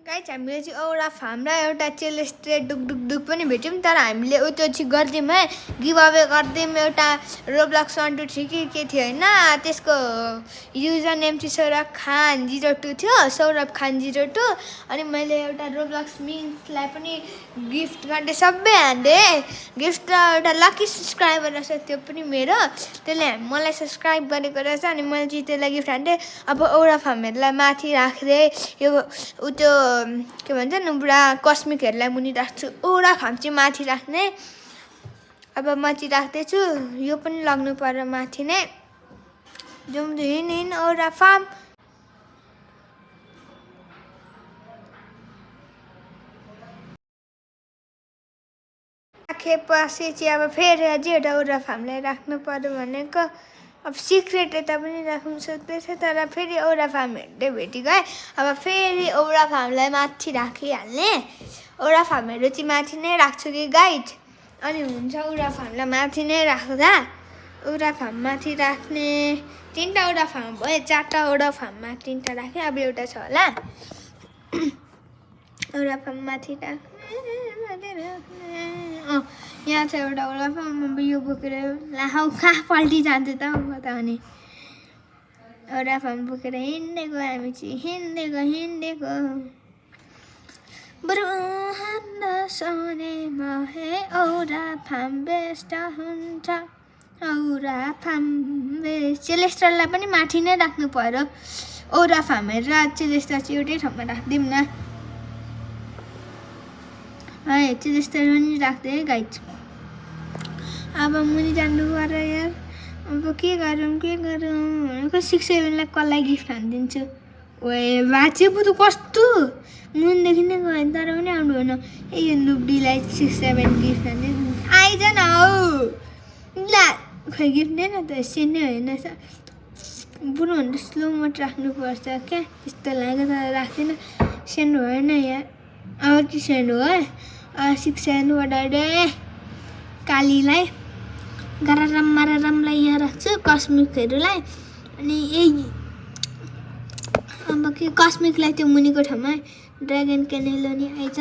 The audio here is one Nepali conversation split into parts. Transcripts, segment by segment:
गाइज हामीले चाहिँ औरा फार्म र एउटा चेलेस्ट्रे डुक पनि भेट्यौँ तर हामीले त्यो चाहिँ गरिदिउँ है गिभ अवे गरिदिउँ एउटा रोब्लक्स 123 के थियो होइन त्यसको युजर नेम चाहिँ सौरभ खान 02 थियो सौरभ खान 02 अनि मैले एउटा रोब्लक्स मिन्सलाई पनि गिफ्ट गर्ने सबै हान्दे गिफ्ट र एउटा लकी सब्सक्राइबर रहेछ त्यो पनि मेरो त्यसले मलाई सब्सक्राइब गरेको रहेछ अनि मैले चाहिँ त्यसलाई गिफ्ट हान्थेँ अब औरा फार्महरूलाई माथि राख्दै यो त्यो के भन्छ नि पुरा कस्मिकहरूलाई मुनि राख्छु औरा फार्म चाहिँ माथि राख्ने अब माथि राख्दैछु यो पनि लाग्नु पर्यो माथि नै जाउँ हिँड औरा फार्म राखेपछि चाहिँ अब फेरि अझै एउटा औरा फार्मलाई राख्नु पर्यो भनेको अब सिक्रेट यता पनि राख्नु सक्दैछ तर फेरि औरा फार्म हेर्दै भेटेको है अब फेरि औरा फार्मलाई माथि राखिहाल्ने औरा फार्महरू चाहिँ माथि नै राख्छु कि गाइड अनि हुन्छ औरा फार्मलाई माथि नै राख्दा औरा फार्म माथि राख्ने 3टा औरा फार्म भयो 4टा औरा फार्ममा 3टा राखेँ अब एउटा छ होला औरा फार्म माथि राख्ने यहाँ छ एउटा औरा फार्म यो बोकेर लाहौ कहाँ पल्टिजान्छ त बताउने औरा फार्म बोकेर हिँडेको हामी चाहिँ हिँडेको बरु सोनेमा हे औरा फार्म बेस्ट हुन्छ औरा फार्म बेस्ट चेलेस्ट्रललाई पनि माथि नै राख्नु पर्यो औरा फार्म र चेलेस्ट्रल चाहिँ एउटै ठाउँमा राखिदिउँ न है चेलेस्ट्रल पनि राख्दै है गाइड अब मुनि जानु पर्यो यार अब के गरौँ भनेको 6-7लाई कसलाई गिफ्ट हानिदिन्छु ओए बाचे पो त कस्तो मुनदेखि नै गयो तर पनि आउनु भएन ए यो नुब्डीलाई 6-7 गिफ्ट हानिदिनु आइज न हौ ला खै गिफ्ट दिएन त सिनै होइन बुढोभन्दा स्लो मोट राख्नुपर्छ क्या त्यस्तो लाग्यो तर राख्दिनँ सेन्ड भएन यार अब चाहिँ सेन्ड हो 6-7 बढाइदे कालीलाई गरारमलाई यहाँ राख्छु कस्मिकहरूलाई अनि यही अब के कस्मिकलाई त्यो मुनिको ठाउँमा ड्रागन क्यानेलोनी आइज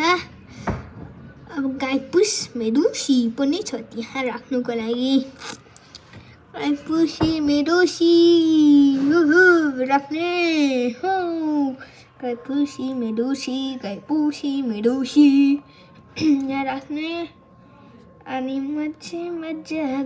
अब गाइपुस मेडुसी पनि छ त्यहाँ राख्नुको लागि गाइपुसी मेडुसी राख्ने हो गाइपुसी मेडुसी यहाँ राख्ने अनि मजा